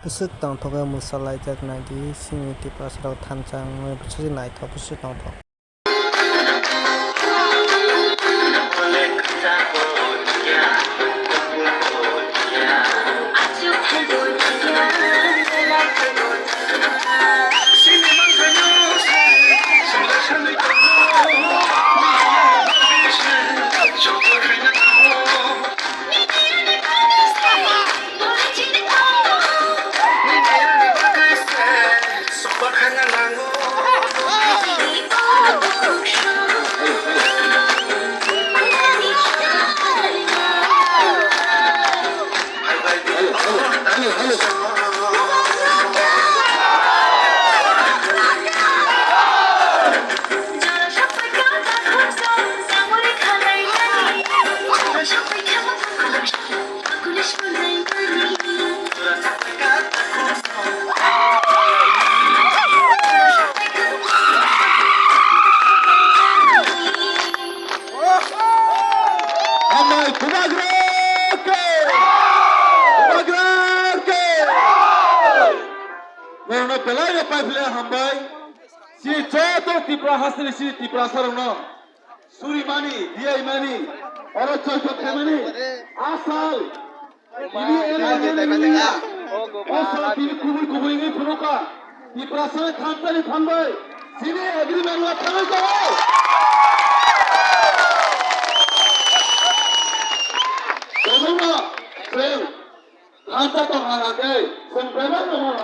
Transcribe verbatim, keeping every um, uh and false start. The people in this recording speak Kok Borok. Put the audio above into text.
Bwswk tongthok khe mwsalaijak naidi, chini Tiprasarok thansa wngwi bwswk naithok, bwswk tongthok. Hambai Bubagra ke! Bubagra ke! Norokno belai no paiphle hambai. Si joto Tripura hasteni si Tiprasarokno surimani, diyaimani, oro joito khaimani, asal, bini area ni ya, asal bini kubui kubui ni phunuka, Tiprasani thansa ni phan bai, sini agreement la thangwi tongo. Kwbangma chwng thansa tong hana khe, chwng bebak no hana.